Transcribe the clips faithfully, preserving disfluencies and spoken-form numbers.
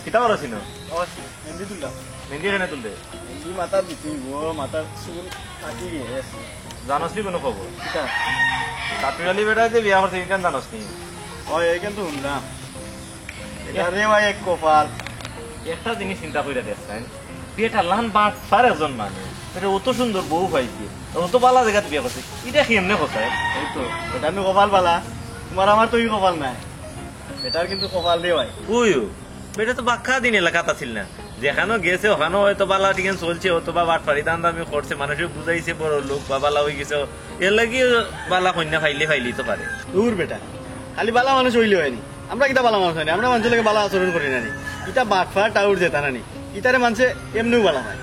কিতা করো চিনো? ও, মেহেন্দি তুললাম। মেহেন্দি কেনে তুলতে? মেহেন্দি মাথাত দিতে অইবো, মাথার চুল পাকি গেছে। জানোস নি কুনু খবর? কিতা? কাটুরি আলী বেটায় যে বিয়া করছে, ইখান জানোস নি? ওই, এইখান তো হুনলাম। ইটা রে ভাই, এক কপাল। একটা জিনিস চিন্তা কইরা দেখছইন, বেটা লান বাটপার একজন মানুষ, বেটা অত সুন্দর বউ পাইছে, অত বালা জাগাত বিয়া করছে, ইটা কেমনে কথা? এই তো, বেটার নু কপাল বালা, তুমার আমার তো ই কপাল নাই। বেটার কিন্তু কপাল রে ভাই। ওই ও, বেটা তো বাক্কা দিন এলাকাত আছিল না, যেখানো গেছে ওখানো হয়তো বালা ঠিকান চলছে, অথবা বাটপারি দান্দামি করছে, মানুষরে বুঝাইছে বড় লোক বা বালা অইগেছে, এরলাগি বালা কইন্যা পাইলে পাইলিতো পারে। দূর বেটা, খালি বালা মানুষ অইলে অয়নি। আমরা কিতা বালা মানুষ নানি? আমরা মানষর লগে বালা আচরণ করি নানি? ইতা বাটপার টাউট যেতা নানি? ইতারে মানষে এমনেউ বালা পায়।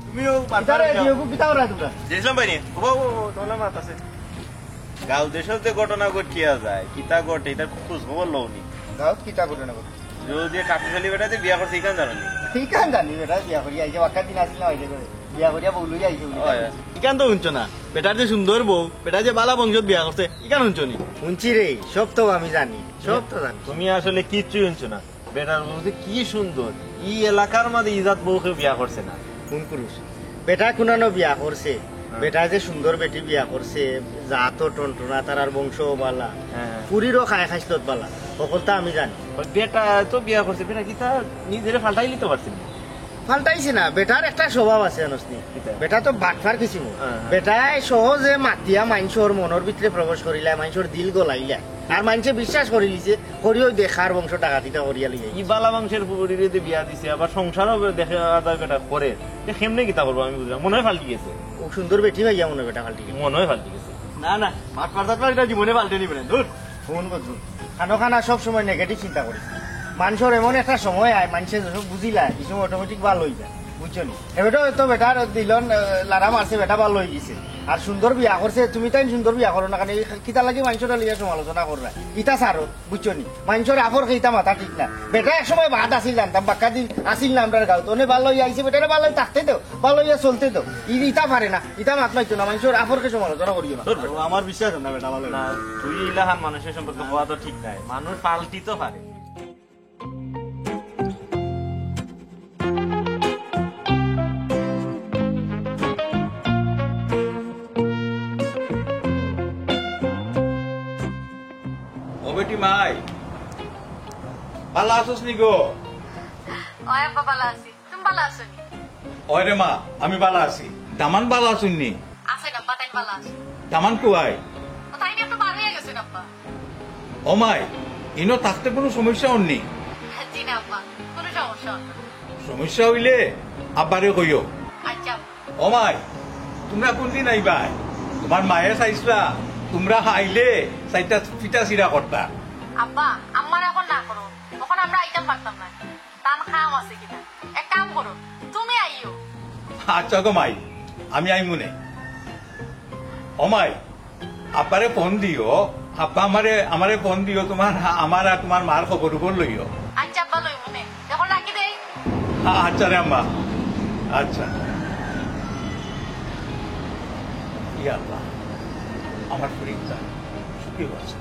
তুমিও বাটপার ইতারে যাও। দিও, কিতা করায় তুমরা? জেসলাম ভাই নি? ও, ও, ও, তোমার মাত আছে। গাঁও দেশত যে ঘটনা ঘটিয়া যায়, কিতা ঘটে, ইতার খোঁজ খবর লও নি? গাঁওত কিতা ঘটনা ঘটে? যে, যে কাটুরি আলী বেটায় যে বিয়া করছে, ইখান জানো নি? ইখান জানি, বেটা বিয়া করিয়া আইছে, বাক্কা দিন আছিল না, অইলে করে। বিয়া করিয়া বউ লইয়া আইছে বলে। ওই। ইখান তো হুনছো না, বেটার যে সুন্দর বউ, বেটায় যে বালা বংশত বিয়া করছে, ইখান হুনছো নি? হুনছি রে, সব তো আমি জানি, সব তো জানি। তুমি আসলে কিচ্ছু হুনছো না। বেটার বউ যে কি সুন্দর, ই এলাকার মাঝে ই জাত বউ কেউ বিয়া করছে না। কোন পুরুষ? বেটা কুনানো বিয়া করছে, হ্যাঁ। বেটা যে সুন্দর বেটি বিয়া করছে, জাতও টনটনা, তারার বংশও বালা, হ্যাঁ। ফুরিরও খায় খাসলত বালা, হকলতা আমি জানি। ওই বেটা তো বিয়া করছে, বেটা কিতা নিজেরে ফাল্টাইলিতো পারছে না? ফাল্টাইছে না, বেটার একটা স্বভাব আছে, জানোস নি? কিতা? বেটা তো বাটপার কিসিমর। হ্যাঁ, হ্যাঁ। বেটায় সহজে মাতিয়া মানষর মনর ভিতরে প্রবেশ করিলায়, মানষর দিল গলাইলায়। আর মানষে বিশ্বাস করিলিছে, করিও দেখার বংশ ডাকাতিটা করিয়া লইয়া। ই বালা মানষর ফুরিরে যে বিয়া দিছে, আবার সংসারও দেখা যায় বেটা করে। তে কেমনে কিতা করবো আমি বুঝলাম, মনে হয় ফাল্টি গেছে। ও সুন্দর বেটি পাইয়া মনে হয় বেটা ফাল্টি গেছে। মনে হয় ফাল্টি গেছে। না, না, বাটপার টাটপার ইটা জীবনে ফাল্টে নিবে না, দূর। ফোন করবো। খানো খানা সব সময় negative চিন্তা করিস। মানষর এমন একটা সময় আয়, মানষে যখন বুঝিলায়, ই সময় automatic ভালা অই যায়। বুঝছো নি? এবারও তো বেটার দিলন, আহ, লারা মারছে, বেটা ভালা অই গেছে। আর সুন্দর বিয়া করছে, তুমি তাইন সুন্দর বিয়া করো না, কারণ এই কিতা লাগি মানষরে লইয়া সমালোচনা কররা? ইতা ছাড়ো, বুঝছো নি? মানষর আফর খেইতা মাথা ঠিক না। বেটা এক সময় বাদ আছিল জানতাম, বাক্কা দিন আছিল না আমরার গাঁওত। অনে ভালা অইয়া আইছে, বেটারে ভালা অইয়া থাকতে দেও, ভালা অইয়া চলতে দেও। ই-, ইতা পারে না, ইতা মাত মাইতো না, মানষর আফরকে সমালোচনা করিও না। তোর ও, আমার বিশ্বাস হয় না বেটা ভালা অইবো। না, তুই ইলাখান মানুষর সম্পর্কে কওয়া তো ঠিক নায়। মানুষ ফাল্টিতো পারে। ও বেটি মাই, ভালা আছোস নি গো? অয় আব্বা, ভালা আছি। তুমি ভালা আছো নি? অয় রে মা, আমি ভালা আছি। দামান ভালা আছইন নি? আছইন আব্বা, তাইন ভালা আছইন। দামান কুয়াই? ও, তাইন একটু বার অইয়া গেছইন আব্বা। ও মাই, ইনো থাকতে কুনু সমস্যা অর নি? জি না আব্বা, কুনু সমস্যা অর না। সমস্যা অইলে আব্বারে কইও। আচ্ছা আব্বা। ও মাই, তুমরা কুনদিন আইবায়? তুমার মায়ে চাইছলা, তুমরা আইলে চাইরটা পিঠা চিরা করতা। আব্বা, আম্মারে অখন না করো, অখন আমরা আইতাম পারতাম না। তান কাম আছে কিতা? এক কাম করো, তুমি আইও। আচ্ছা গো মাই, আমি আইমুনে। ও মাই, আব্বারে ফোন দিও, আব্বা আমারে, আমারে ফোন দিও, তুমার, আমার আর তুমার মার খবর-উবর লইও। আচ্ছা আব্বা, লইমুনে। অখন রাখি দেই। আ-, আচ্ছা রে আম্মা, আচ্ছা। ইয়া আল্লাহ, আমার ফুরিনতা সুখী অইছে।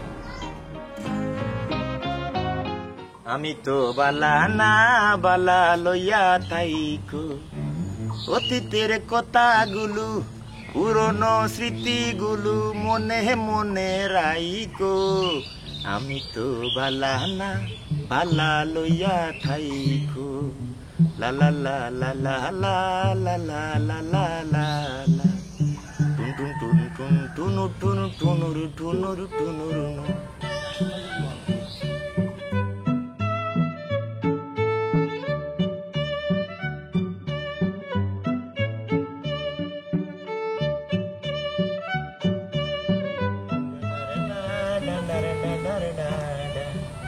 আমি তো বালা না, বালা লইয়া থাইকো, অতীতের কথাগুলো, পুরনো স্মৃতিগুলো মনে মনে রাইকো। আমি তো বালা না, বালা লইয়া থাইকো। লা লা লা লা লা লা লা লা লা লা লা। টুন টুন টুন টুন টুনুর টুনুর টুনুর টুনুর টুনুর।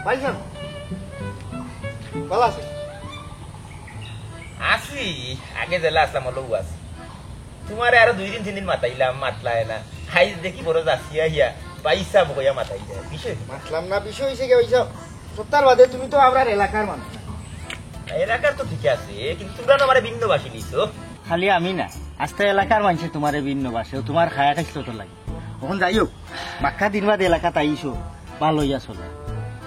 ভাইজান, ভালা আছো? আছি, আগে যেলা আছলাম, অলাউ আছি। তুমারে আরো দুই দিন তিন দিন মাতাইলাম, মাতলায় না। আইজ দেখি বড় যাচিয়া আইয়া পয়সা বকইয়া মাথায় যায়, বিষয় কি? মাতলাম না, বিষয় অইছে কি, অইছে সপ্তাহ বাদে তুমি তো আমরার এলাকার মানুষ। এলাকার তো ঠিক আছে, কিন্তু তুমরা তো আমারে ভিন্নবাসী নিছো। খালি আমি না, আস্তা এলাকার মানষে তুমারে ভিন্নবাসে, তুমার খায়া খাইছলত লাগি। অখন যাই হউক, বাক্কা দিন বাদে এলাকাত আইছো, ভালা অইয়া চলো,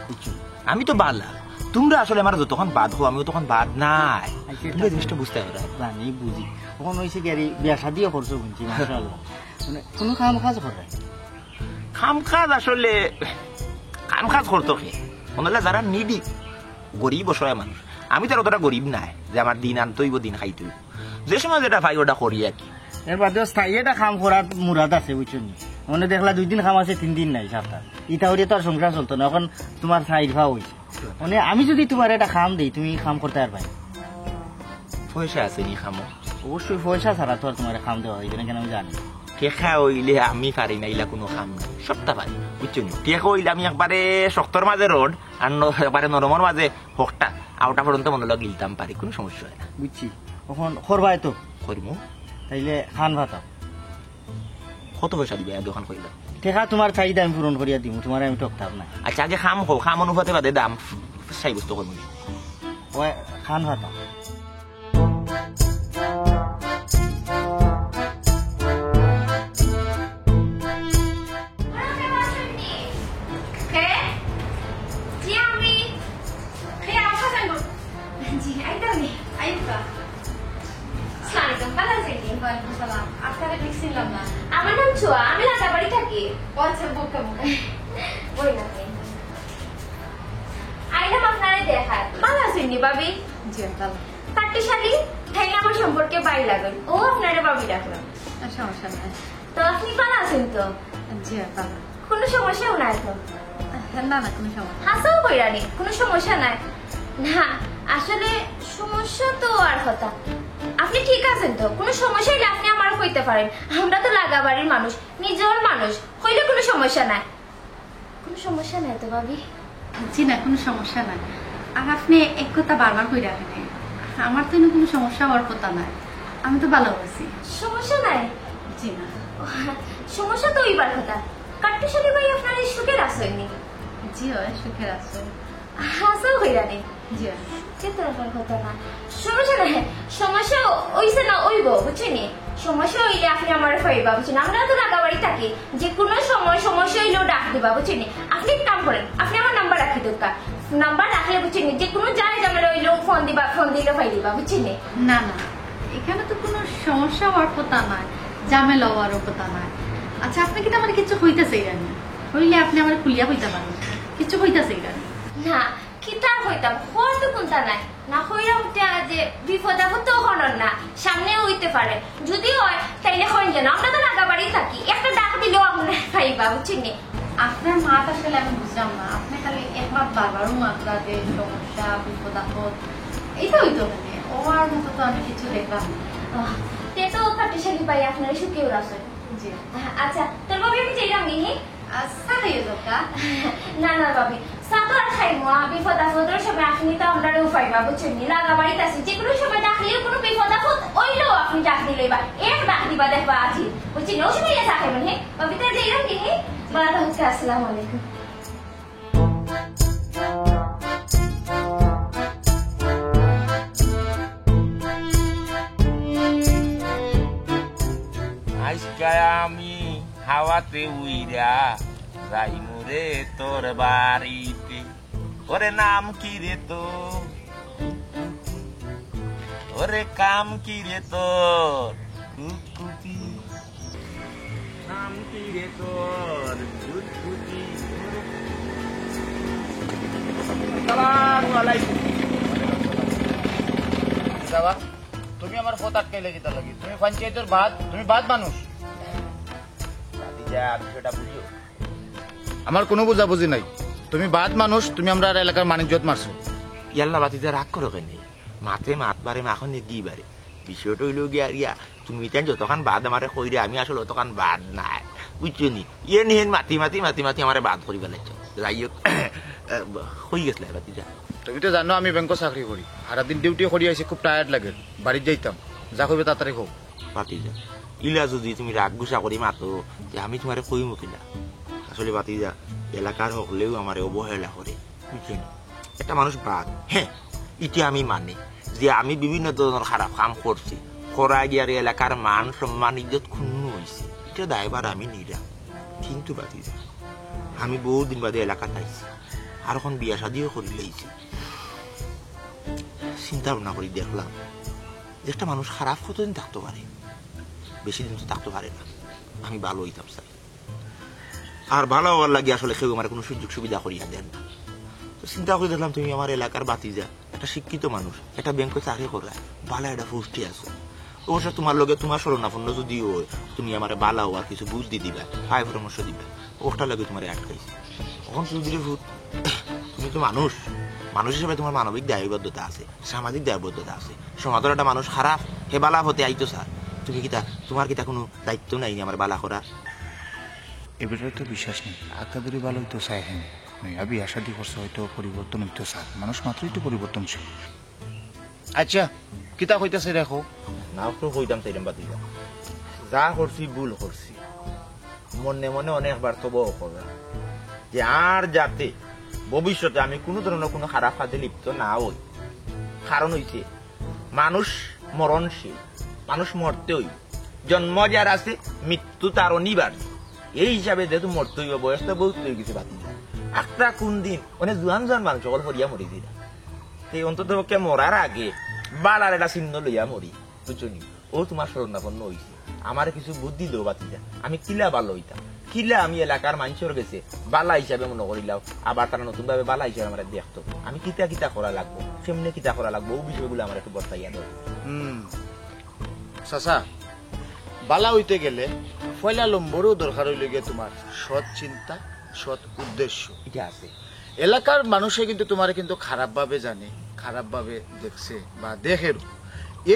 বুঝছো? আমি তো ভালা, তুমরা আসলে আমার যতক্ষণ বাদ হও, আমি অতক্ষণ বাদ নাই। আচ্ছা, তুমরা জিনিসটা বুঝতে পারো। জানি, বুঝি। অখন অইছে কি, আরে, বিয়া শাদিও করছো হুনছি, মাশাআল্লাহ। মানে, কুনু কাম কাজ করো না? কাম কাজ আসলে, কাম কাজ করতো কে? অনলা যারা নিডি, গরিব অসহায় মানুষ। আমি তো আর অতটা গরিব নায় যে আমার দিন আনতে অইবো, দিন খাইতে অইবো। যে সময় যেটা পাই, ওটা করি আর কি। এর বাদেও স্থায়ী একটা কাম করার মুরাদ আছে, বুঝছো নি? মানে, দেখলা দুই দিন কাম আছে, তিন দিন নাই, সাপ্তাহ। ইতা করিয়া তো আর সংসার চলতো না। অখন তুমার চাইর পাও অইছে। মানে, আমি যদি তুমারে একটা কাম দেই, তুমি কাম করতে পারবায়? পয়সা আছে নি কামো? অবশ্যই, পয়সা ছাড়া তো আর তুমারে কাম দেওয়া অইতো না, কেনে আমি জানি। টেকা অইলে আমি পারি না, ইলা কুনু কাম নাই, সবটা পারি, বুঝছো নি? টেকা অইলে আমি একবারে শক্তর মাঝে রড, আর ন-, একবারে নরমর মাঝে হকটা, আউটা পর্যন্ত মনো অইলে গিলতাম পারি, কুনু সমস্যা অয় না। বুঝছি, অখন করবায় তো? করমু। তাইলে কান পাতাও। কত পয়সা দিবায় আগে অখান কইলাও। টেকা তুমার চাইদা আমি পূরণ করিয়া দিমু, তুমারে আমি ঠকতাম না। আচ্ছা, আগে কাম কও, কাম অনুপাতে বাদে দাম সাব্যস্ত করমু নি। ওই কান পাতাও। কে? জি, আমি। কে, আমার সাথে আনবো? জি, একদম নেই। আইবা। আসসালামু আলাইকুম, ভালা আছইন নি? ওয়ালাইকুম সালাম। আপনারে ঠিক চিনলাম না। আমার নাম ছোয়া, আমি লাগাবাড়ি থাকি। ও আচ্ছা, বোকা, বোকা। বই না, বই না। আইলাম আপনারে দেখাত। ভালা আছইন নি, ভাবি? জি, ভালা। কাট্টুশালী, তাইলে আমার সম্পর্কে ভাই লাগইন। ও আপনারে ভাবি ডাকইন। আর সমস্যা নাই। তো আপনি ভালা আছইন তো? জি, ভালা। কুনু সমস্যা নাই তো? না, না, কুনু সমস্যা নাই। হাছাউ কইরা নি, কুনু সমস্যা নাই। না, আসলে সমস্যা তো অওয়ার কথা। আপনি ঠিক আছইন তো? কুনু সমস্যা অইলে আপনি আমারে কইতা পারইন। আমরা তো লাগাবাড়ির মানুষ, নিজর মানুষ, কইলে কুনু সমস্যা নাই। কুনু সমস্যা নাই তো, ভাবি? জি না, কুনু সমস্যা নাই। আর আপনি এক কথা বারবার কইরা কেনে? আমার তো ইনো কুনু সমস্যা অওয়ার কথা নায়, আমি তো ভালা আছি। সমস্যা নাই? জি না। সমস্যা তো অইবার কথা। কাট্টুশালী ভাই আপনার এই সুখে আছইন নি? জি অয়, সুখে আছইন। হাছাউ কইরা নি? জি অয়। সে তো অওয়ার কথা না। সমস্যা নাই। সমস্যা অইছে না অইবো, বুঝছইন নি? সমস্যা অইলে আপনি আমারে কইবা, বুঝছইন নি? আমরা তো লাগাবাড়ি থাকি। যে কুনু সময় সমস্যা অইলেও ডাক দিবা, বুঝছইন নি? আপনি এক কাম করইন, আপনি আমার নাম্বার রাখি দেউক্কা। নাম্বার রাখলে, বুঝছইন নি, যে কুনু ঝামেলা অইলেও ফোন দিবা, ফোন দিলে পাই দিবা, বুঝছইন নি? না, না, ইখানো তো কুনু সমস্যা অওয়ার কথা নায়, ঝামেলা অওয়ারও কথা নায়। আচ্ছা, আপনি কিতা আমারে কিচ্ছু কইতা চাইরা নি? কইলে আপনি আমারে খুলিয়া কইতা পারইন, কিচ্ছু কইতা চাইরা নি? না, কিতা কইতাম, কওয়ার তো কুন্তা নাই। না কইরা উঠে আজ যে বিপদ আপদ তো অখনর না, সামনে অইতে পারে। যদি অয়, তাইলে কইন যেন, আমরা তো লাগাবাড়ি থাকি, একটা ডাক দিলেও আপনে পাইবা, বুঝছইন নি? আপনার মাত আসলে আমি বুঝলাম না, আপনি খালি এক মাত বারবার মাতরা যে সমস্যা, বিপদ আপদ, ইটা অইতো মানে, অওয়ার মতো তো আমি কিচ্ছু দেখলাম না। আহ, তে তো কাট্টুশালী ভাই আপনার সুখেও আছইন। জি। আহ, আচ্ছা, তোর ভাবি আমি যাইরাম নি, হি? আহ, চা খাইও যাউক্কা। না, না, ভাবি, চা তো আর খাইমু, আহ, বিপদ আপদর সময় আপনি তো আমরারে পাইবা, বুঝছইন নি? লাগাবাড়িত আছি, যে কুনু সময় ডাকলেও কুনু বিপদ আপদ অইলেও আপনি ডাক দিলেই বা, এক ডাক দিবা দেখবা আজি, বুঝছইন নি? অউ সময় চা খাইমু, হে? ভাবি, তে যাইরাম নি, হে? ভালা থাকউক্কা, আসসালামু আলাইকুম। আইজকা আমি হাওয়াতে উইরা যাইমু রে তোর বাড়িতে। ওরে নাম কি রে তোর? ওরে কাম কি রে তোর? কুতকুতি। নাম কি রে তোর? কুতকুতি। আসসালামু আলাইকুম। বাবা, তুমি আমার পথ আটকাইলে কিতার লাগি? তুমি পঞ্চায়েতর বাদ, তুমি বাদ মানুষ। ভাতিজা, বিষয়টা বুঝো। আমার কুনু বুঝাবুঝি নাই। তুমি বাদ মানুষ, তুমি আমরার এলাকার মান ইজ্জত মারছো। ইয়াল্লা ভাতিজা, রাগ করো কেনে? মাতে মাত বাড়ে, মাখনে ঘি বাড়ে। বিষয়টা অইলো গিয়া, রিয়া, তুমি তাইন যতখান বাদ আমারে কইরে, আমি আসলে অতখান বাদ নায়, বুঝছো নি? ইয়ে নিহেন মাতি মাতি মাতি মাতি আমারে বাদ করি ফালাইছো। যাই হউক, কই গেছলায় ভাতিজা? তুমি তো জানো আমি ব্যাংকো চাকরি করি, সারাদিন ডিউটি করি আইছি, খুব টায়ার্ড লাগে, বাড়িত যাইতাম। যা কইবে তাড়াতাড়ি কও। ভাতিজা, ইলা যুদি তুমি রাগ গুসা করি মাতো, তে আমি তুমারে কইমু কিলা? আসলে ভাতিজা, এলাকার হকলেউ আমারে অবহেলা করে, বুঝছো নি? একটা মানুষ বাদ, হ্যাঁ, ইটা আমি মানি যে আমি বিভিন্ন ধরনর খারাপ কাম করছি, করার গিয়া এলাকার মান সম্মান ইজ্জত ক্ষুণ্ণ অইছে, ইটা দায়ভার আমি নিরাম। কিন্তু ভাতিজা, আমি বউত দিন বাদে এলাকাত আইছি, আর অখন বিয়া শাদিও করিলাইছি। চিন্তা ভাবনা করি দেখলাম যে একটা মানুষ খারাপ কতদিন থাকতো পারে, বেশি দিন তো থাকতো পারে না। আমি ভালা অইতাম চাই। আর ভালা অওয়ার লাগি আসলে কেউ আমারে কুনু সুযোগ সুবিধা করিয়া দেয় না। তো চিন্তা করি দেখলাম, তুমি আমার এলাকার ভাতিজা, একটা শিক্ষিত মানুষ, একটা ব্যাংকো চাকরি কররায়, ভালা একটা পোস্টে আছো। অবশ্য তুমার লগে তুমার শরণাপন্ন যুদি অই, তুমি আমারে ভালা অওয়ার কিছু বুদ্ধি দিবায়, পরামর্শ দিবায়, অটার লাগি তুমারে আটকাইছি। অখন চৌধুরী ফুত, তুমি তো মানুষ, মানুষ হিসাবে তুমার মানবিক দায়বদ্ধতা আছে, সামাজিক দায়বদ্ধতা আছে। সমাজর একটা মানুষ খারাপ, হে ভালা পথে আইতো চায়, তুমি কিতা, তুমার কিতা কুনু দায়িত্ব নাই নি আমারে ভালা করার? এ বিষয়ে তো বিশ্বাস নেই। আক্কা ধরি ভালা অইতো চায়, হ্যাঁ। নয়া বিয়া শাদি করছে, হয়তো পরিবর্তন অইতো চায়। মানুষ মাত্রই তো পরিবর্তনশীল। আচ্ছা, কিতা কইতাছে দেখো। না, একটু কইতাম চাইরাম ভাতিজা। যা করছি, ভুল করছি। মনে মনে অনেকবার তওবাও করলাম যে আর যাতে ভবিষ্যতে আমি কুনু ধরনর কুনু খারাপ কাজে লিপ্ত না অই। কারণ অইছে, মানুষ মরণশীল, মানুষ মরতে অইবো। জন্ম যার আছে, মৃত্যু তার অনিবার্য। এই হিসাবে যেহেতু মরতে অইবো, বয়স তো বউত অইগেছে ভাতিজা। একটা কুন দিন অনেক জোয়ান জোয়ান মানুষ অকল পড়িয়া মরি যিরা। তে অন্তত পক্ষে মরার আগে ভালার একটা চিহ্ন লইয়া মরি, বুঝছো নি? অউ তুমার শরণাপন্ন অইছি, আমারে কিছু বুদ্ধি দেও ভাতিজা, আমি কিলা ভালা অইতাম, কিলা আমি এলাকার মানষর গেছে ভালা হিসাবে মনো করিলাও, আবার তারা নতুন ভাবে ভালা হিসাবে আমারে দেখতো। আমি কিতা কিতা করা লাগবো, কেমনে কিতা করা লাগবো, অউ বিষয়গুলা আমারে একটু বর্তাইয়া দেও। হুম, চাচা, ভালা অইতে গেলে পয়লা নম্বরেউ দরকার অইলো গিয়া তুমার সৎ চিন্তা, সৎ উদ্দেশ্য। ইটা আছে। এলাকার মানুষে কিন্তু তুমারে কিন্তু খারাপভাবে জানে, খারাপভাবে দেখছে বা দেখের।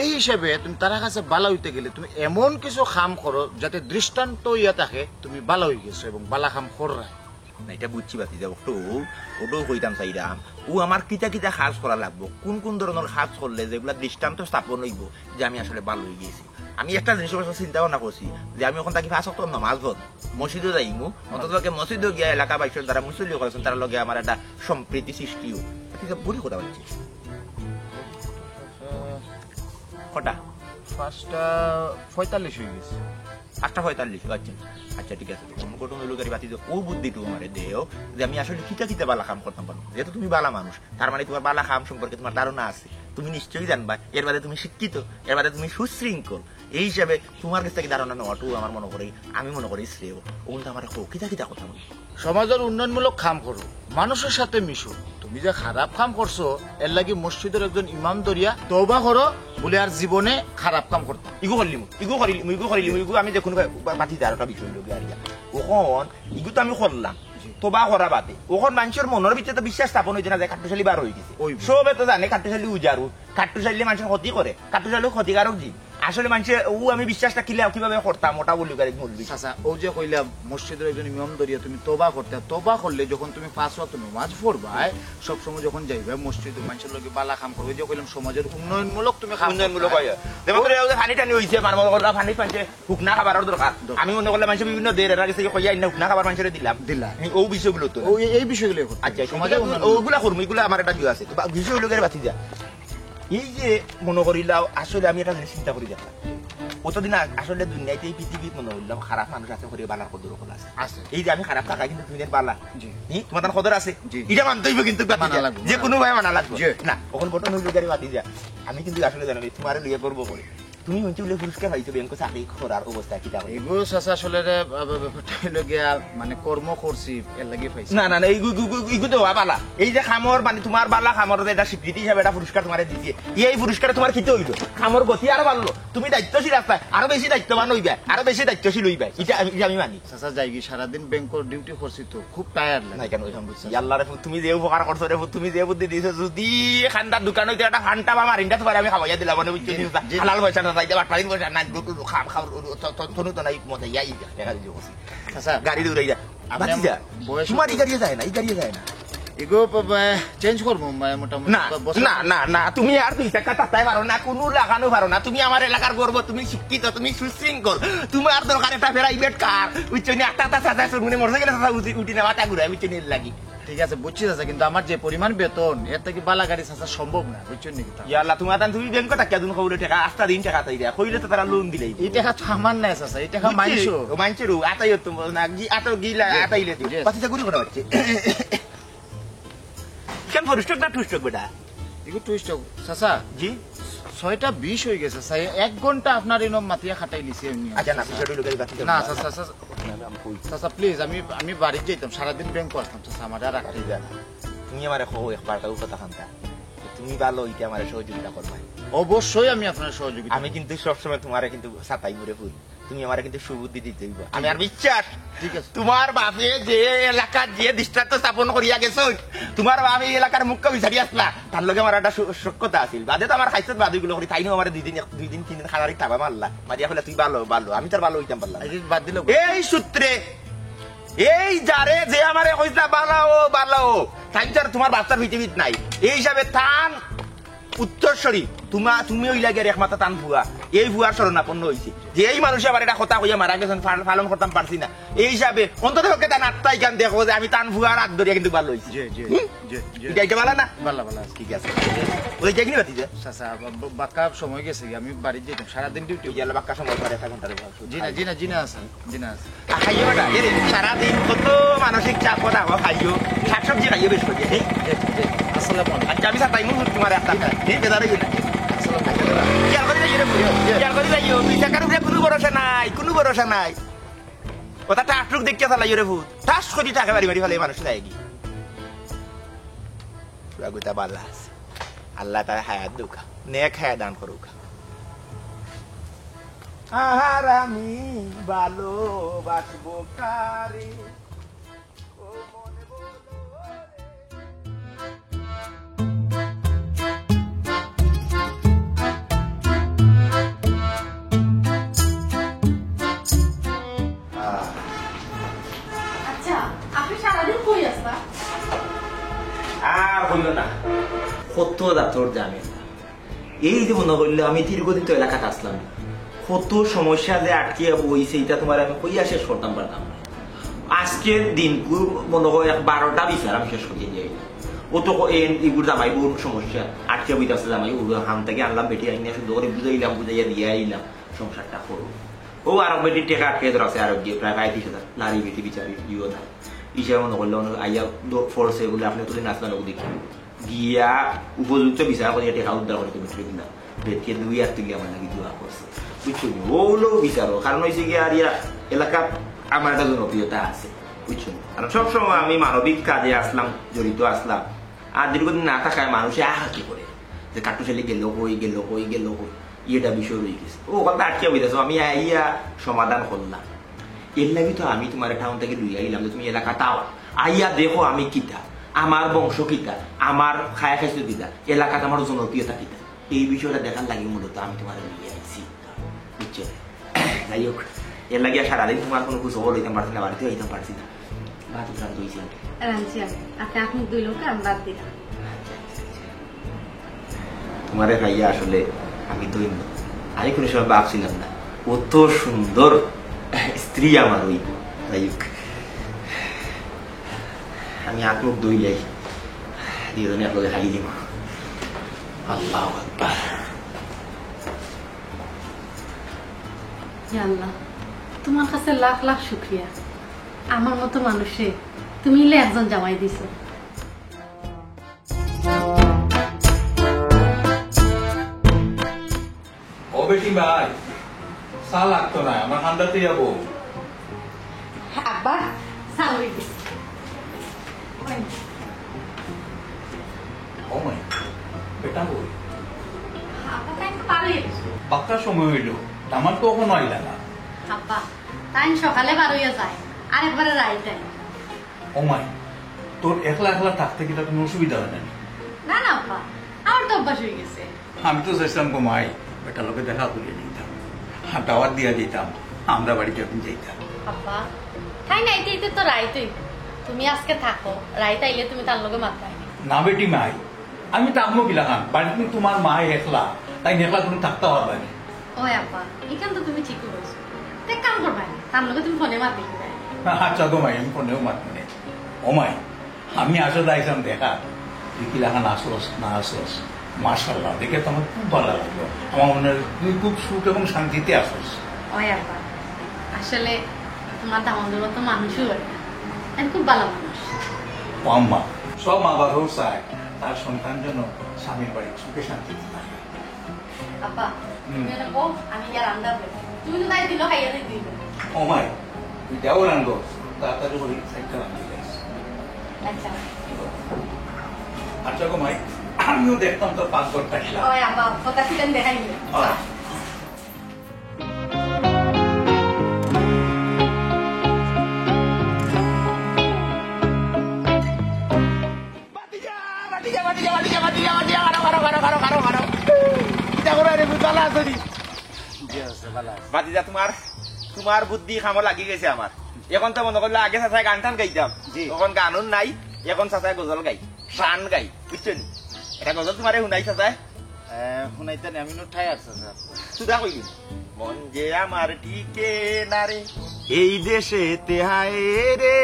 এই হিসাবে তুমি তারার কাছে ভালা অইতে গেলে তুমি এমন কিছু কাম করো যাতে দৃষ্টান্ত অইয়া থাকে তুমি ভালা অইগেছো এবং ভালা কাম কররায়। না, ইটা বুঝছি ভাতিজা, অটাউ, অটাউ কইতাম চাইরাম। অউ আমার কিতা কিতা কাজ করা লাগবো, কুন কুন ধরনর কাজ করলে যেগুলা দৃষ্টান্ত স্থাপন অইবো যে আমি আসলে ভালা অইগেছি। আমি একটা জিনিস অবশ্য চিন্তা ভাবনা করছি যে আমি অখন থাকি পাঁচ ওয়াক্ত নামাজ পড়মু, মসজিদো যাইমু, অন্তত পক্ষে মসজিদো গিয়া এলাকাবাসীর যারা মুসল্লি অকল আছইন, তারার লগে আমার একটা সম্প্রীতি সৃষ্টি অইবো। ঠিক আছে, ভুল কথা বলছি। কটা? পাঁচটা পঁয়তাল্লিশ অইগেছে। পাঁচটা পঁয়তাল্লিশ, আচ্ছা। আচ্ছা, ঠিক আছে। সংগঠন অইলো গাড়ি বাতি দেও, অউ বুদ্ধিটু আমারে দেও যে আমি আসলে কিতা কিতা ভালা কাম করতাম পারমু। যেহেতু তুমি ভালা মানুষ, তার মানে তুমার ভালা কাম সম্পর্কে তুমার ধারণা আছে। তুমি নিশ্চয়ই জানবায়, এর বাদে তুমি শিক্ষিত, এর বাদে তুমি সুশৃঙ্খল। এই হিসাবে তুমার গেছ থাকি ধারণা নেওয়াটু আমার মনো করি, আমি মনো করি শ্রেয়। অগুন তো আমারে কও, কিতা কিতা কথা বলি? সমাজর উন্নয়নমূলক কাম করো, মানুষর সাথে মিশো। তুমি যে খারাপ কাম করছো, এরলাগি মসজিদর একজন ইমাম ধরিয়া তওবা করো, বুলে আর জীবনে খারাপ কাম করতাম। ইগু করলিমু, ইগু করিলিমু, ইগু করিলিমু, ইগু আমি দেখুন বা-, বা-, বাতি যার একটা বিষয় অইলো গিয়া আর ইয়া। অখন ইগু তো আমি করলাম, জি। তওবা করা বাদে। অখন মানষর মনর ভিতরে তো বিশ্বাস স্থাপন অইছে না যে কাট্টুশালী বার অইগেছে। অইবো। সবে তো জানে কাট্টুশালী উজাড়ু, কাট্টুশালী মানষর ক্ষতি করে, কাট্টুশালী ক্ষতিকারক জিন। আসলে মানষে অউ আমি বিশ্বাসটা কিলা, কিভাবে করতাম, অটা বলি গাড়ি মূল বিষয়। চাচা, অউ যে কইলাম, মসজিদর একজন ইমাম ধরিয়া তুমি তওবা করতায়, তওবা করলে যখন তুমি পাঁচ ওয়াক্ত নামাজ পড়বায়, সবসময় যখন যাইবায় মসজিদো মানষর লগে ভালা কাম করবায়, অউ যে কইলাম সমাজর উন্নয়নমূলক তুমি কাম উন্নয়নমূলক করবায়। অয়। যেমন ধরো, অউ যে পানি টানি অইছে, আমার মনে করো পানি পানিতে হুকনা খাবারর দরকার। দরকার। আমি মনে করলে মানষে বিভিন্ন দের এরা গেছে কি কইয়া আইনা হুকনা খাবার মানষরে দিলাম। দিলা। নি অউ বিষয়গুলো তো। অউ এই, এই বিষয়গুলো করতে। আচ্ছা, সমাজে সমাজে উন্নয়ন। অউগুলা করমু, ইগুলা আমার একটা ইয়ে আছে। তো বা-, বিষয়গুলো করে বাতি যা। এই যে মনে করিলাও, আসলে আমি একটা জিনিস চিন্তা করি দেখলাম। অতদিন আ-, আসলে দুনিয়াতে এই পৃথিবীত মনে করিলাম খারাপ মানুষ আছে, করি ভালার কদর অকল আছে। আছে। এই যে আমি খারাপ থাকা কিন্তু দুনিয়ার ভালা। জি। ই, তোমার তার কদর আছে। জি। ইটা মানতে অইবো কিন্তু বাতি মানা যা। লাগবো, যে মানা কোনো লাগবো। ভাবে মানা লাগবো। জি। না, অখন ঘটনা অইলো গাড়ি বাতি যা। আমি কিন্তু আসলে জানি না, তোমারে লইয়া গর্ব করি। তুমি অইতে বলে পুরস্কার পাইছো, ব্যাংকো চাকরি করার অবস্থা কিতা অইলো? এগু চাচা আসলে রে, আ, ব-, ব-, ব-, হইলো গিয়া, মানে, কর্ম করছি, এর লাগি পাইছি। না, না, না, এইগু, এইগু, এইগু, এইগু তো বালা। এই যে কামর, মানে, তোমার বালা কামর যে এটা স্বীকৃতি হিসাবে এটা পুরস্কার তোমারে দিছে, এই পুরস্কারে তোমার কিতা অইলো? কামর গতি আরো বাড়লো, তুমি দায়িত্বশীল আছায়, আরো বেশি দায়িত্ববান অইবায়, আরো বেশি দায়িত্বশীল অইবায়, এটা আমি, এটা আমি মানি। চাচা, যাইগি, সারাদিন ব্যাংকর ডিউটি করছি তো, খুব টায়ার্ড লাগে। না, কেন, ওইখান বুঝছি। আল্লাহ রে, তুমি যে উপকার করছো রে, তুমি যে বুদ্ধি দিছো, যদি খান্দার দোকান অইতে একটা ফান্টা বা মারিন্ডা তোমারে আমি খাওয়াইয়া দিলাম, মানে, বুঝছো নি? জি। হালাল পয়সা না চাইতে, বাটপারির পয়সা না, খাম, খাম, তনু তো নাই, মজা, ইয়া, ইয়া, দেখা দিছো, বসি। আচ্ছা, গাড়ি দৌড়াই যা। আপনি বাতি যা। বয়স তোমার এই গাড়িয়ে যায় না, এই গাড়িয়ে যায় না। এগু চেঞ্জ করমু মোটামুটি। না, না, না, না, তুমি আর দুই টেকা তাতাই পারো না, কুনু লাগানো পারো না। তুমি আমার এলাকার গর্ব, তুমি শিক্ষিত, তুমি সুশৃঙ্খল। তুমার দরকার একটা প্রাইভেট কার, বুঝছো নি? একটা, একটা চাচা শুরু মনে মরছে গেলে চাচা উঠি, উঠি না মাথা ঘুরায়, বুঝছো নি? এর লাগি। ঠিক আছে, বুঝছি চাচা, কিন্তু আমার যে পরিমাণ বেতন, এর থাকি বালা গাড়ি চাচা সম্ভব না, বুঝছো নি? ইয়া আল্লাহ, তুমার তান তুমি ব্যাংক থাকিয়া দুন কইলে টেকা, আস্তা দিন টেকা তাই দেয়া, কইলে তো তারা লোন দিলাই। এই টেকা তো আমার নায় চাচা, এই টেকা মাইনষর। ও মাইনষর, আতাইও তো না, গি-, আতো গিলা, জি, আতাইলে তো। জি। বাতিজা ঘুরি ঘুরা হচ্ছে। কেন ফরিস্টক না টুস্টক বেটা? এগু টুস্টক, চাচা। জি? ছয়টা বিশ অই গেছে, চাচা। এক ঘন্টা আপনার ইনো মাতিয়া খাটাই নিছি আমি। আচ্ছা, না, বিষয়টা হইলো কি, বাকি না, না। চাচা, চাচা। না, না, আমি কই। চাচা, প্লিজ, আমি, আমি বাড়িত যাইতাম, সারাদিন ব্যাংক করতাম, চাচা, আমার আর রাখতে দেন। তুমি আমারে কও একবার, তাও কথা খান্তা। তুমি ভালো হইতে আমারে সহযোগিতা করবা। অবশ্যই আমি আপনার সহযোগিতা আমি করব। কিন্তু সবসময় তোমারে কিন্তু সাতাই ঘুরে ফুল। তুমি আমারে কিন্তু সুবুদ্ধি দিতে হইব। আমি আর বিশ্বাস, ঠিক আছে। তোমার বাপে যে এলাকার যে দৃষ্টান্ত স্থাপন করিয়া গেছইন, তোমার বাপ এই এলাকার মুখ্য বিচারি আসলা, তার লগে আমার একটা সু-, সখ্যতা আছিল। বাদে তো আমার খাইছত বাদ ওইগুলো করি, তাইনও আমারে দুই দিন, এক, দুই দিন, তিন দিন খানারি থাবা মারলা। মারিয়া কইলা, "তুই ভালো, ভালো।" আমি তার ভালো হইতাম পারলাম না। এই যে বাদ দিল। এই সূত্রে, এই যারে যে আমারে কইছলা, "ভালো, ভালো," তাই তো আর তোমার বাচ্চার পৃথিবীত নাই। এই হিসাবে তান উত্তরসূরি, তুমা, তুমি অইলা গিয়া একমাত্র তান ফুয়া। এই ফুয়ার শরণাপন্ন অইছি। যে এই মানুষে আবার এটা কথা কইয়া মারা গেছইন, পাল-, পালন করতাম পারছি না। এই হিসাবে অন্তত পক্ষে তান আত্মাই গান দেখো যে আমি তান ফুয়ার হাত ধরিয়া কিন্তু ভালো অইছি। জি, জি, হুম? জি, জি। এটা, এটা ভালো না? ভালো, ভালো আছে। ঠিক আছে। ওই দেখলি বাতি যে? চাচা, বা-, বা-, বাক্কা সময় গেছে গি, আমি বাড়িত যাইতাম, সারাদিন ডিউটি। ওই গেল বাক্কা সময় পরে এক ঘন্টা রে। জি না, জি না, জি না, স্যার। জি না, স্যার। আর খাইও বেটা, এরে, সারাদিন কত মানসিক চাপ, কত আগো খাইও, শাকসবজি খাইও বেশ করিয়া, হ্যাঁ? জি, জি। আসসালামু আলাইকুম। আচ্ছা, আমি সাতাই মুখ তোমার একটা, হ্যাঁ, বেজার হইও না। আসসালামু আলাইকুম। খেয়াল করি যাইও রে ফুত, জি, জি। খেয়াল করি যাইও, দুই চাকার উপরে কুনু ভরসা নাই, কুনু ভরসা নাই। ওটা টাকটুক দেখিয়া চালাইও রে ফুত, ঠাস করি টাকা বাড়ি বাড়ি ফালাই মানুষ যায় কি। পুরা গুতা বালা আছে। আল্লাহ তার হায়াত দৌকা, নেক হায়াত দান করুক। আর আমি ভালোবাসবো কারে, ও মন বলো রে। আহ, আচ্ছা, আপনি সারাদিন কই আছলা? আর বললো না, কত দাঁতর ঝামেলা। এই যে মনে করলে আমি দীর্ঘদিন তো এলাকাত আসলাম, কত সমস্যা যে আটকিয়া বইছে, এটা তোমার আমি কইয়া শেষ করতাম পারতাম না। আজকের দিন কু-, মনে হয় এক বারোটা বিচার আমি শেষ করিয়া দিয়া আইলাম। ও তো ক-, এ-, এগুর জামাই বউর সমস্যা, আটকিয়া বইতে আছে জামাই বউ, হান থেকে আনলাম বেটি আইনা সুন্দর করে বুঝাইলাম, বুঝাইয়া দিয়া আইলাম, সংসারটা করো। ও আরো বেটির টেকা আটকে ধরা আছে আরো গিয়ে প্রায় পঁয়ত্রিশ হাজার, নারী বেটি বিচারি ইয়েও নাই। ইসে মনে করলে অনেক আইয়া দ-, ফোর্সে বলে আপনি তুলে নাচবেন ওকে দেখি। গিয়া উপযুক্ত বিচার করিয়া টেকা উদ্ধার করে তুমি ঠিক না। বেটিয়ে দুই হাত তুলিয়া আমার লাগি দোয়া করছে। বুঝছো নি? ও হলো বিচারও। কারণ হইছে গিয়া আর ইয়া এলাকাত আমার একটা জনপ্রিয়তা আছে। বুঝছো নি? কারণ সবসময় আমি মানবিক কাজে আসলাম, জড়িত আসলাম। আর দীর্ঘদিন না থাকায় মানুষে আহাকি করে যে কাট্টুশ আলী গেল কই, গেল কই, গেল কই। এটা বিষয় রয়ে গেছে। ও কথা আটকে বইতেছো, আমি আইয়া সমাধান করলাম। এর লাগি তো আমি তোমার টাউন থেকে লইয়া আইলাম যে তুমি এলাকাত আও। আইয়া দেখো আমি কিতা, আমার বংশ কিতা, আমার খায়া খাইছো কিতা, এলাকাত আমার জনপ্রিয়তা কিতা। এই বিষয়টা দেখার লাগি মূলত আমি তোমার লইয়া আইছি। বুঝছো? যাই হোক, এর লাগি আর সারাদিন তোমার কোনো খোঁজ খবর লইতাম পারছি না, বাড়িতে আইতাম পারছি না। ভাত রান্ধ হইছে। রাঁধছি আমি। আপনি, আপনি দুই লোক, আমি বাদ দিলাম। তোমারে পাইয়া আসলে আমি ধন্য। আমি কোনো সময় ভাবছিলাম না অত সুন্দর স্ত্রী আমার হইব। যাই হোক, আমি হাত মুখ ধুইলাই, দুইজনে একলগে খাই দিব। আল্লাহু আকবার। ইয়া আল্লাহ, তোমার কাছে লাখ লাখ শুকরিয়া, আমার মতো মানুষে তুমি ইলে একজন জামাই দিছো। ও বেটি ভাই, চা লাগতো না, আমার হান্দাতে যাবো। আব্বা, চা হয়ে গেছে। ও মাই, বেটা কই? আব্বা, তাই তো পারলি। বাক্কা সময় হইল, আমার তো এখনো আইলা না। আব্বা, তাই সকালে বার হইয়া যায়, আর একবারে রাইত আয়। ও মাই, তোর একলা একলা থাকতে কিতা কোনো অসুবিধা হয় না? না, না, আব্বা, আমার তো অভ্যাস হয়ে গেছে। আমি তো চাইছিলাম গো মাই, বেটার লগে দেখা করিয়া নিতাম, আর দাওয়াত দিয়া দিতাম, আমরা বাড়িতে এখন যাইতাম। আব্বা, তাই নাইতে ইতে তো রাইতই। তো তুমি আজকে থাকো, রাইত আইলে তুমি তার লগে মাতবায় নি। না বেটি মাই, আমি থাকমু কিলাখান? বাড়িত নি তুমার মা একলা, তাইন একলা তুমি থাকতা পারবায় নি। ওই আব্বা, ইখান তো তুমি ঠিকই কইছো। তে এক কাম করবায় নি, তার লগে তুমি ফোনে মাতি দিবায়। আচ্ছা গো মাই, আমি ফোনেও মাতমু নে। ও মাই, আমি আসলে আইছলাম দেখা, তুই কিলাখান আছস না আছস। মাশাআল্লাহ, দেখে তো আমার খুব ভালা লাগলো। আমার মনে হয় তুই খুব সুখ এবং শান্তিতে আছস। ওই আব্বা, আসলে তুমার দামান্দর মতো মানুষও হয় না। আমি খুব ভালা মানুষ। ও আম্মা, সব মা বাবাও চায় তার সন্তান যেন স্বামীর বাড়ি সুখে শান্তিতে থাকে। আব্বা, হুম। তুমি এটা বল, আমি গিয়া রান্না করি। তুমি তো তাই দিল খাইয়া দিই দিল। ও মাই, তুই যাও রান্ধো, তাড়াতাড়ি করে সাইডটা রান্ধি যাস। আচ্ছা। আচ্ছা গো মাই, আমিও দেখতাম তোর পাকঘরটা কিলা। ওই আব্বা, কথা ছিলেন দেখাই দিল। আচ্ছা। ভাতিজা, ভাতিজা, ভাতিজা, ভাতিজা, ভাতিজা, ভাতিজা, খাড়ো, খাড়ো, খাড়ো, খাড়ো, খাড়ো, খাড়ো। কিতা করো রে, ভালা আছো নি? জি আছে, ভালা আছি। ভাতিজা, তুমার, তুমার বুদ্ধি কামো লাগি গেছে আমার। এখন তো মনো করলো আগে চাচায় গান টান গাইতাম, জি। এখন গানও নাই, এখন চাচায় গজল গাই, গান গাই, বুঝছো নি? এটা গজল তুমারে হুনাই চাচায়? এ, হুনাইতা নি, আমি নু ঠাই আছে, স্যার। সুধা কইলি। মন যে আমার টিকে না রে, এই দেশেতে হায় রে,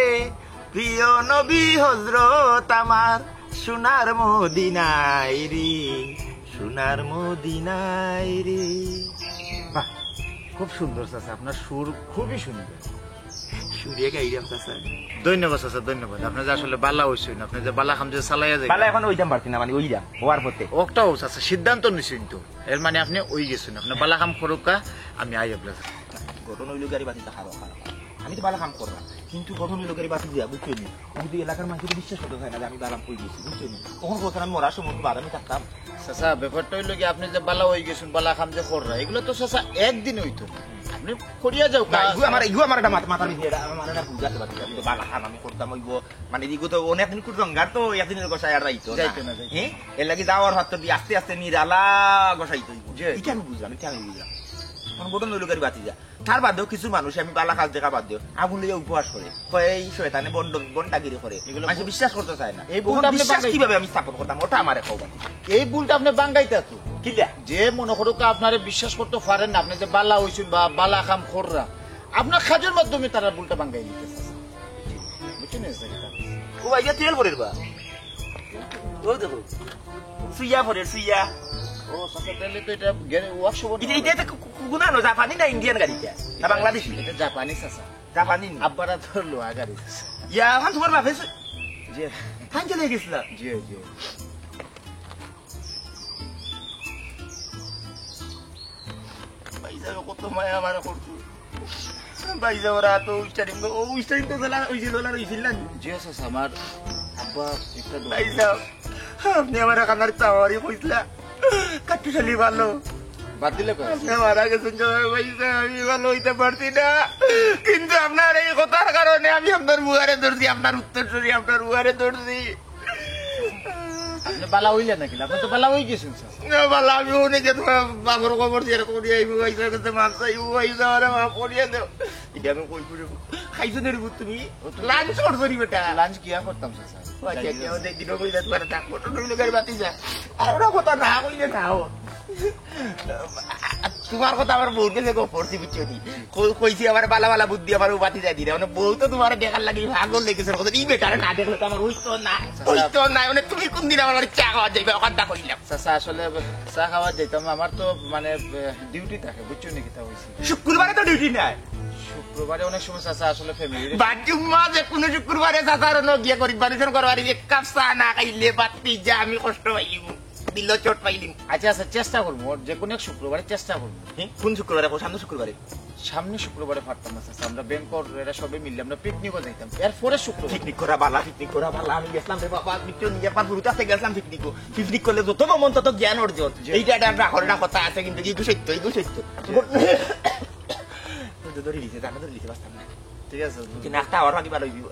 প্রিয় নবী হযরত আমার, সোনার মদিনায় রে, সোনার মদিনায় রে। বাহ, খুব সুন্দর চাচা, আপনার সুর খুবই সুন্দর। সুরিয়া গাইরাম চাচা। ধন্যবাদ চাচা, ধন্যবাদ। আপনি যে আসলে ভালা অইছইন, আপনি যে ভালা কাম যে চালাইয়া যাইরা। ভালা এখন অইতাম পারছি না, মানে অইরাম, হওয়ার পথে। ওটাও চাচা, সিদ্ধান্ত নিছইন তো। এর মানে আপনি অই গেছইন, আপনি ভালা কাম করউক্কা, আমি আই আপনার। গঠন অইলো গাড়ি বাতি তো খারাপ, খারাপ। আমি তো ভালা কাম করলাম, কিন্তু গঠন অইলো গাড়ি বাতি দিয়া, বুঝছো নি? কিন্তু এলাকার মানুষ তো বিশ্বাস করতে চায় না যে আমি ভালা কাম করি গেছি, বুঝছো নি? তখন বলছেন আমি মরার সময় কি বাদামি থাকতাম। চাচা, ব্যাপারটা অইলো কি, আপনি যে ভালা অই গেছইন, ভালা কাম যে কররা, এগুলা তো চাচা একদিন অইতো না। আপনি করিয়া যাও না, কাজ। ইগু আমার, ইগু আমার একটা মাথা, মাথার ভিতরে এটা, আমার একটা বুঝ আছে, বাকি আমি তো ভালা কাম আমি করতাম, অইবো, মানে, ইগু তো অনেক দিন করতাম, গার তো একদিনের গোসায় আর যাইতো না। যাইতো না, যাইতো না। হ্যাঁ? এর লাগি যাওয়ার হাত তো দিয়ে আস্তে আস্তে নিরালা গোসাইতে অইবো। জি। এটা আমি বুঝলাম, এটা আমি বুঝলাম। এখন গঠন অইলো গাড়ি বাতি যা। তার বাদেও কিছু মানুষ আমি ভালা কাজ দেখা বাদ দিও, আগুন লইয়া উপহাস করে। কয়, "এই শয়তানে বন্ড, বন্ডাগিরি করে।" এগুলো মানুষে ভুল। বিশ্বাস করতে চায় না। এই তখন ভুলটা আপনি বিশ্বাস বাঙালি কিভাবে আমি স্থাপন করতাম? ওটা আমারে কও। এই ভুলটা আপনি বাঙ্গাইতা তো। কিলা? যে মনে করুক আপনারে বিশ্বাস করতে পারেন না, আপনি যে ভালা অইছইন বা ভালা কাম কররা, আপনার কাজের মাধ্যমে তারা ভুলটা বাঙ্গাই নিতে চায়। বুঝছেন? ও ভাই, ইয়া তেল ভরের বা? ও দেখো। সুইয়া ভরের, সুইয়া। ও, চাচা, তাহলে তো এটা গ্যারে-, ওয়ার্কশপে এটা, এটা তো কু-, কু-, কুনা নো, জাপানি না ইন্ডিয়ান গাড়ি এটা? না বাংলাদেশি? এটা জাপানি, চাচা। জাপানি নি? আব্বার তো লোয়া গাড়ি, চাচা। ইয়া, এখন তোমার বাপে সু-, জি। থান চলে গেছিলা? জি, জি। ভাই সাহেব, কত মায়া আমার করতো। ভাই সাহেব, ওরা তো ওই স্টার্টিং, ও ওই স্টার্টিং তো চালা, ওই যে লোলা রইছিল না? জি, চাচা, আমার আব্বা একটা দোকান। ভাই সাহেব, আপনি আমার কানার চাওয়ারি কইছিলা। কাট্টুশালী ভালো। বাদ দিলে কয়? আপনি মারা গেছেন যে ভাই সাহেব, আমি ভালো হইতে পারছি না। কিন্তু আপনার এই কথার কারণে আমি আপনার মুহারে ধরছি, আপনার উত্তরসূরি আপনার মুহারে ধরছি। আপনি বালা হইলেন নাকি? আপনি তো বালা হয়ে গেছেন, স্যার। না, বালা, আমি অনেক যে তোমার বাবার খবর দিয়ে এরকম দিয়ে আইবো, ভাই সাহেব, কাছে মাছ চাইবো, ভাই সাহেব, আমারে মাফ করিয়া দাও। এটা আমি কই করে খাইছো নি রে পুত তুমি? ও তো লাঞ্চ করছো নি বেটা? লাঞ্চ কি আর করতাম, স্যার, স্যার? ও আচ্ছা, আচ্ছা, ওদের দিনও কইলে তোমার ডাক মটন হইলো গাড়ি বাতি যা। আর ওরা কথা না কইলে না ও। তোমার কথা আমার বউর গেছে গো পড়ছি, বুঝছো নি? কই-, কইছি আমার বালা বালা বুদ্ধি আমার উপাতি যাই দিলে। মানে বউ তো তোমার দেখার লাগি পাগল লেগেছে। কথা এই বেটারে না দেখলে তো আমার হইতো না, হইতো না। মানে তুমি কোন দিন আমার বাড়ি চা খাওয়া যাইবে? কথা কইলাম। চাচা, আসলে চা খাওয়া যাইতাম, আমার তো মানে, এ, ডিউটি থাকে, বুঝছো নি কিতা হইছে? শুক্রবারে তো ডিউটি নাই। শুক্রবারে অনেক সময় চাচা আসলে ফ্যামিলি বাজু মা যে কোনো শুক্রবারে চাচার অনো গিয়া গরিব মানুষের ঘরে বাড়ি এক কাপ চা না খাইলে বাতি যা আমি কষ্ট পাইব, দিল চোট পাইলিম। আচ্ছা, আচ্ছা, চেষ্টা করবো, ওর যে কোনো এক শুক্রবারে চেষ্টা করবো। হ্যাঁ, কোন শুক্রবারে? কও, সামনে শুক্রবারে? সামনে শুক্রবারে পারতাম না, চাচা। আমরা ব্যাংকর এরা সবে মিললে আমরা পিকনিকও যাইতাম। এরপরে শুক্রবার। পিকনিক করা বালা, পিকনিক করা বালা। আমি গেছিলাম রে বাবা, পিকনিক নিয়ে একবার গুরুত্ব আছে, গেছিলাম পিকনিকও। পিকনিক করলে যত মন তত জ্ঞান অর্জন। জি। এইটা একটা আমরা হরে না কথা আছে, কিন্তু কি সত্য, এই সত্য। জি। তো ধরে নিছে, জানো ধরে নিছে, বাঁচতাম না। ঠিক আছে। কিন্তু নাকটা আবার ফাঁকি ভালো হইব।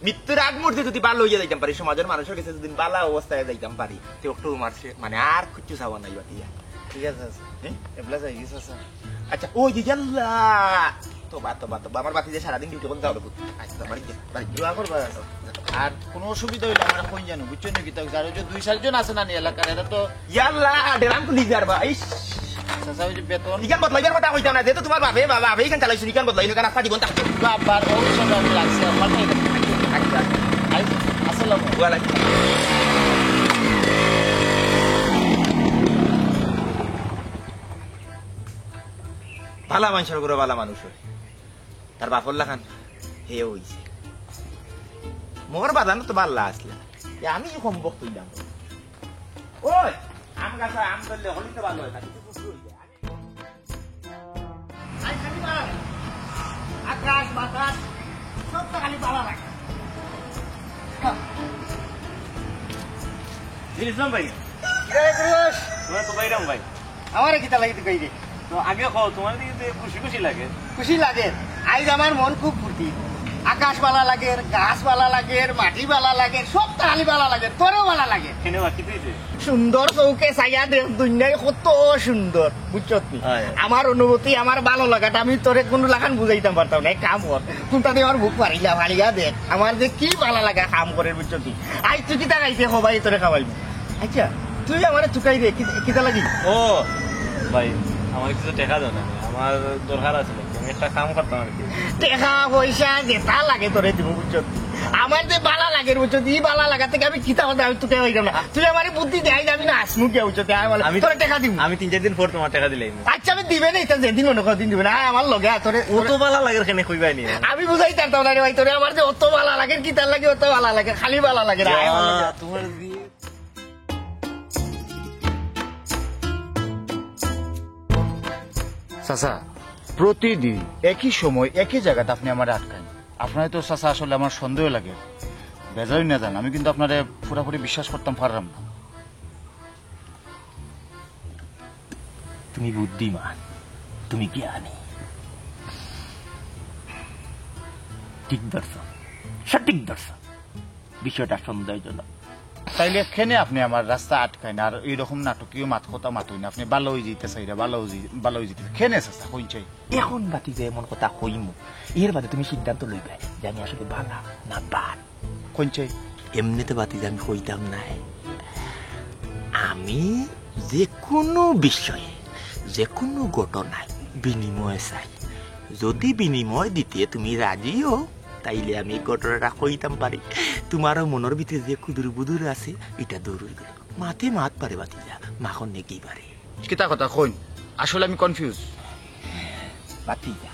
মৃত্যুর আগ মুহূর্তে যদি ভালো হইয়া যাইতাম পারি, সমাজের মানুষের কাছে যদি ভালো অবস্থায় যাইতাম পারি, তো একটু মারছে, মানে আর কিচ্ছু চাওয়া নাই বাকি। ঠিক আছে, আছে। হ্যাঁ? এবলা যাই গেছে, আছে। আচ্ছা, ওই যে ইয়াল্লা। তোবা, তোবা, তোবা, আমার বাতি যে সারাদিন ডিউটি করতে যাও রে পুত। আচ্ছা, বাড়ি যা, বাড়ি যা। দোয়া করবা। আর কোনো অসুবিধা অইলে আমারে কইন জানো, বুঝছো নি? কিতা যার ওই যে দুই চারজন আছে না নি এলাকার, এরা তো ইয়াল্লা, ডেরাম খুলি যার বা, ইস। চাচা, ওই যে বেতন ইখান বদলাইবার কথা কইতাম না, যেহেতু তোমার বাপে, বা-, বাপে ইখান চালাইছো, ইখান বদলাই, ইখান রাস্তা জীবন থাকতে। বাবার অবসর আমি রাখছি, আমার নাই। আচ্ছা, আচ্ছা। আই, আসসালামু আলাইকুম। ওয়ালাইকুম। ভালা মানুষের ঘরে ভালা মানুষ হয়। তার বাপর লাখান হে অইছে। মোর বাদানো তো ভালা আসলে। এ আমি কম বক কইলাম। ওই, আম গাছে আম ধরলে হলি তো ভালো হয় না, কিছু বুঝতে হইবে। আই খালি ভালা লাগে। আকাশ, বাতাস, সব তো খালি ভালা লাগে। দিল ইসলাম ভাই। কিরে পুরুষ? তোমার তো বাইরাম ভাই। আমারে কিতা লাগি তুই কইরে? তো আগে কও, তোমার দিকে তো খুশি খুশি লাগে। খুশি লাগে। আইজ আমার মন খুব ফুর্তি। আকাশ ভালা লাগে, গাছ ভালা লাগে, মাটি ভালা লাগে, সব তো খালি ভালা লাগে, তোরেও ভালা লাগে। কেনে বা, কিতা অইছে? সুন্দর চউখে চাইয়া দেখ, দুনিয়ায় কত সুন্দর, বুঝছত নি? হয়। আমার অনুভূতি, আমার ভালা লাগাটা আমি তোরে কোনো লাখান বুঝাইতাম পারতাম না। এক কাম কর, কোনটা দিয়ে আমার বুক ফাড়িলা, ফাড়িয়া দেখ, আমার যে কি ভালা লাগা কাম করে, বুঝছত নি? আইজ তুই কিতা খাইতে, হ ভাই, তোরে খাওয়াইবো। আচ্ছা, তুই আমারে তুকাইরে, কি-, কিতা লাগি? ও ভাই, আমার কিছু টেকা দেও না, আমার দরকার আছে, আমি একটা কাম করতাম আর কি। টেকা পয়সা যেটা লাগে তোরে দিমু, বুঝছত? আমার যে ভালা লাগে, বুঝছত? ই ভালা লাগা থাকি আমি কিতা করতাম, আমি তুকাইতাম পারতাম না। তুই আমারে বুদ্ধি দে, আইজ আমি না আসমু গিয়া, বুঝছত? আমি বলে, আমি তোরে টেকা দিমু। আমি তিন চাইর দিন পর তোমার টেকা দিলাইমু। আচ্ছা, আমি দিবে না, ইতা যেদিন মনে কর দিন দিবে না। আয় আমার লগে, আয় তোরে, অত ভালা লাগের কেনে কইবায় নি? আমি বুঝাইতাম পারতাম না রে ভাই, তোরে আমার যে অত ভালা লাগের, কিতার লাগি অত ভালা লাগের, খালি ভালা লাগের। আয় আমার লগে। তোমার বিয়ে চাচা, প্রতিদিন একই সময় একই জাগাত আপনে আমারে আটকাইন। আপনারে তো চাচা আসলে আমার সন্দেহ লাগে, বেজার অইন না যান, আমি কিন্তু আপনারে পুরাপুরি বিশ্বাস করতাম পাররাম না। তুমি বুদ্ধিমান, তুমি জ্ঞানী। ঠিক ধরছো, সঠিক ধরছো। বিষয়টা সন্দেহজনক। তাইলে কেনে আপনে আমার রাস্তা আটকাইন আর এইরকম নাটকীয় মাত কথা মাতইন? আপনে ভালা অইযিতা চাইরা, ভালা অইযি-, ভালা অইযিতা কেনে চাচা, কইন চাই? এখন বাদে যে এমন কথা কইমু, এর বাদে তুমি সিদ্ধান্ত লইবায় যে আমি আসলে ভালা না বাদ। কইন চাই? এমনিতে বাদ যে আমি কইতাম নায়। আমি যে কোনো বিষয়ে, যে কোনো ঘটনায় বিনিময় চাই। যদি বিনিময় দিতে তুমি রাজি অও, তাইলে আমি এই ঘটনাটা কইতাম পারি। তোমারও মনর ভিতরে যে কুদুর বুদুর আছে, ইটা দূর অই গেল। মাতে মাত পারে বাদ যে, মাখন নেকি পারে। কিতা কথা কইন? আসলে আমি confuse। বাদ যে,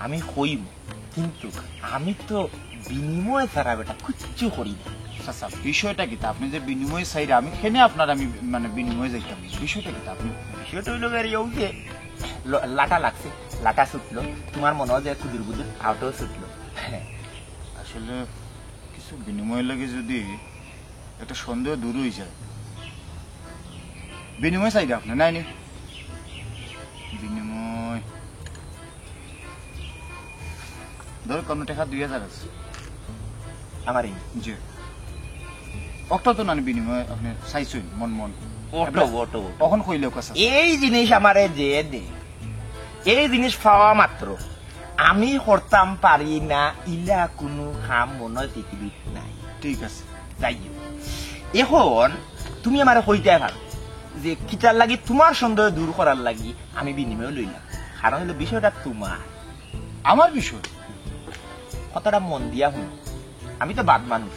আমি কইমু, কিন্তু আমি তো বিনিময় ছাড়া বেটা কিচ্ছু করি না। চাচা, বিষয়টা কিতা? আপনে যে বিনিময় চাইরা, আমি কেনে আপনার আমি মানে বিনিময় চাইতাম? বিষয়টা কিতা? আপনে বিষয়টা অইলো গিয়া অউ যে ল-, লাটা লাগছে, লাটা ছুটলো, তোমার মনে হয় যে কুদুর বুদুর আউটও ছুটলো। আসলে কিছু বিনিময় লাগে যদি একটা সন্দেহ দূর অই যায়। বিনিময় চাইরা আপনে, নায় নি? বিনিময় ধরো, কোনো টেকা দুই হাজার আছে। আমারে? জি। অত তো নানি বিনিময় আপনে চাইছইন, মন মন। অত, অত, অত। অখন কইলে কথা। এই জিনিস আমারে যে দে, এই জিনিস পাওয়া মাত্র আমি করতাম পারি না, ইলা কুনু কাম মনে হয় পৃথিবীত নাই। ঠিক আছে। যাই হোক, এখন তুমি আমারে কইতায় পারো যে কিতার লাগি তোমার সন্দেহ দূর করার লাগি আমি বিনিময় লইলাম, কারণ অইলো বিষয়টা তোমার। আমার বিষয়? কথাটা মন দিয়া হুনো, আমি তো বাদ মানুষ,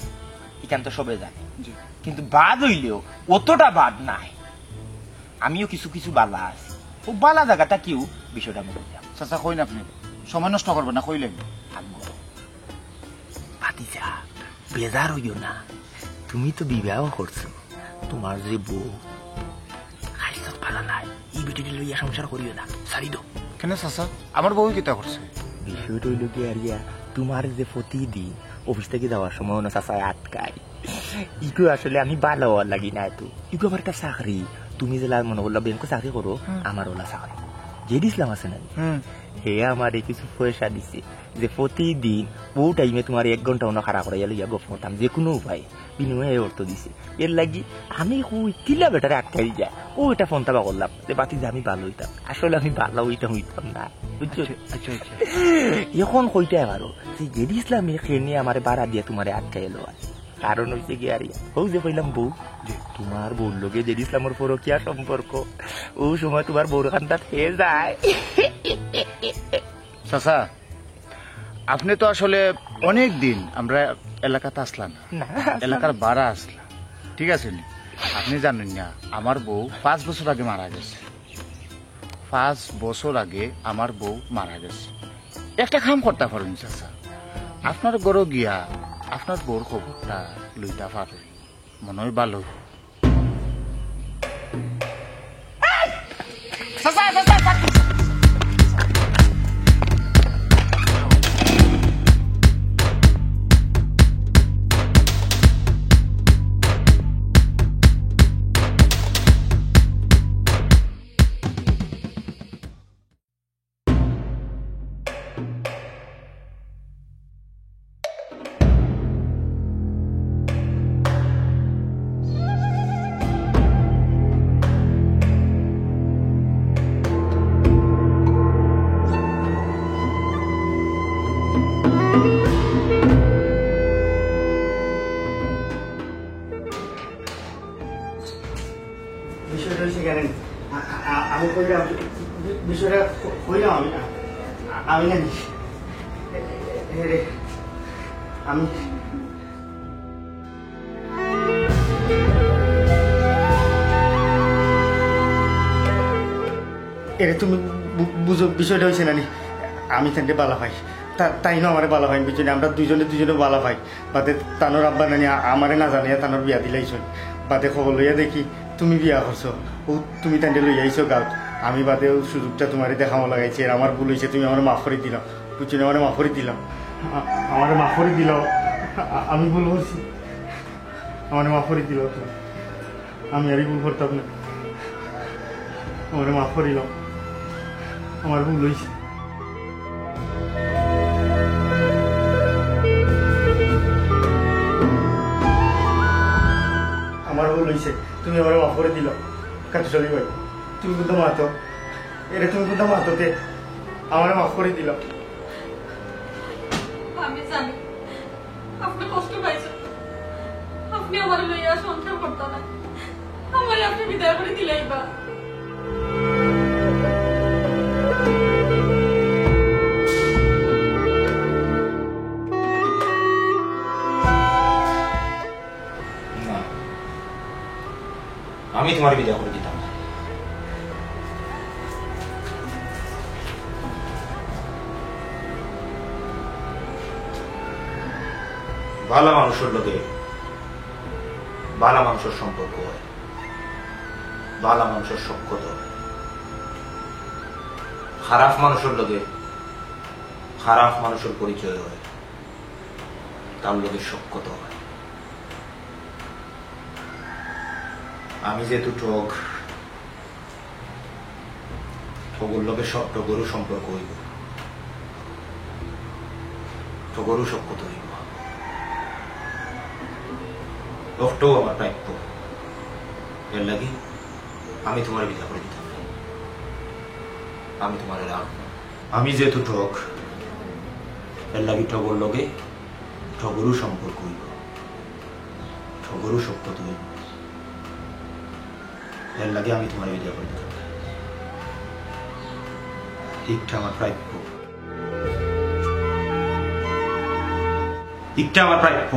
ইখান তো সবে জানে, জি। কিন্তু বাদ অইলেও অতটা বাদ নায়। আমিও কিছু কিছু বালা আছি, অউ বালা জাগাটা কিউ বিষয়টা মনে দিয়া। চাচা, কইন আপনে, সময় নষ্ট করবা না, কইলেন। আগ্গো। ভাতিজা, বেজার অইও না, তুমি তো বিবাহ করছো, তোমার যে বউ, খাইছত পালা নাই, ই বেটিরে লইয়া সংসার করিও না, ছাড়ি দেও। কেনে চাচা, আমার বউ কিতা করছে? বিষয়টা অইলো গিয়া, তোমার যে প্রতিদিন অফিস থাকি যাওয়ার সময় অনো চাচায় আটকায়, ইগু আসলে আমি বালা অওয়ার লাগি নায় তো, ইগু আমার একটা চাকরি। তুমি যেলা মনে করলা ব্যাংকো চাকরি করো, হুম। আমার অলা চাকরি। জেড ইসলাম আছে না? হুম। হে আমারে কিছু পয়সা দিছে, যে প্রতিদিন অউ টাইমে তোমার এক ঘন্টা অনো খাড়া করাইয়া লইয়া গপ করতাম, যে কুনু উপায়ে বিনিময়ে অর্থ দিছে। এর লাগি আমি কই কিলা বেটারে আটকাই দিয়া, অউ এটা ফোনটা বা করলাম, যে বাতি যে আমি বালা অইতাম, আসলে আমি বালা অইতাম, অইতাম না, বুঝছো? আচ্ছা, আচ্ছা, আচ্ছা। এখন কইতায় পারো যে জেড ইসলামে কেনে আমারে বাড়া দিয়া তোমারে আটকাইলো আর। কারণ অইছে গিয়া আর ইয়া, অউ যে কইলাম বউ, যে তুমার বউর লগে জেড ইসলামর পরকিয়া সম্পর্ক, অউ সময় তুমার বউর কান্দাত হে যায়। চাচা, আপনে তো আসলে অনেক দিন আমরার এলাকাত আছলা না, না, আছলা না। এলাকার বারা আছলা, ঠিক আছে নি? আপনে জানইন না, আমার বউ পাঁচ বছর আগে মারা গেছে। পাঁচ বছর আগে আমার বউ মারা গেছে। একটা কাম করতা পারইন চাচা, আপনার ঘরো গিয়া আপনার বউর খবরটা লইতা পারইন, মনে অয় ভালা অইবো। বিষয়টা অইছে কেনে, আ-, আ-, আ-, আমি কইলাম, বি-, বিষয়টা ক-, কইলাম আমি, আ-, আ-, আমি জানি। এ-, এ-, এ রে, আমি এরে তুমি বু-, বুঝো, বিষয়টা অইছে না নি, আমি তানরে ভালা পাই, তা-, তাইনও আমারে ভালা পাইন, বুঝছো নি? আমরা দুইজনে দুইজনরে ভালা পাই। বাদে তানর আব্বা নানি আ-, আমারে না জানাইয়া তানর বিয়া দিলাইছইন। বাদে খবর লইয়া দেখি তুমি বিয়া করছো। অউ তুমি তানরে লইয়া আইছো গাঁওত। আমি বাদে অউ সুযোগটা তুমারে দেখামো লাগাইছি। এরে আমার ভুল অইছে, তুমি আমারে মাফ করি দিলাও। বুঝছো নি? আমারে মাফ করি দিলাও। আ-, আমারে মাফ করি দিলাও। আ-, আমি ভুল করছি। আমারে মাফ করি দিলাও তুমি। আমি আর ই ভুল করতাম না। আমারে মাফ করি দিলাও। আমার ভুল অইছে। আমার ভুল অইছে, তুমি আমারে মাফ করি দিলাও। কাটুস আলী ভাই, তুমি কিন্তু মাতো, এরে তুমি কিন্তু মাতো তে, আমারে মাফ করি দিলাও। আমি জানি আপনে কষ্ট পাইছইন, আপনে আমারে লইয়া সংসার করতা নায়, আমারে আপনে বিদায় করি দিলাইবা। না, আমি তুমারে বিদায় করি দিতাম না। ভালা মানুষর লগে ভালা মানুষর সম্পর্ক অয়, ভালা মানুষর সখ্যতা অয়। খারাপ মানুষর লগে খারাপ মানুষর পরিচয় অয়, তার লগে সখ্যতা অয়। আমি যেহেতু ঠগ, ঠগর লগে স-, ঠগরও সম্পর্ক অইবো, ঠগরও সখ্যতা অইবো। অখটাও আমার প্রাপ্য। এরলাগি আমি তুমারে বিদায় করি দিতাম না। আমি তুমারে রাখমু। আমি যেহেতু ঠগ, এরলাগি ঠগর লগে ঠগরও সম্পর্ক অইবো, ঠগরও সখ্যতা অইবো। এরলাগি আমি তুমারে বিদায় করি দিতাম না। ইকটা আমার প্রাপ্য। ইকটা আমার প্রাপ্য।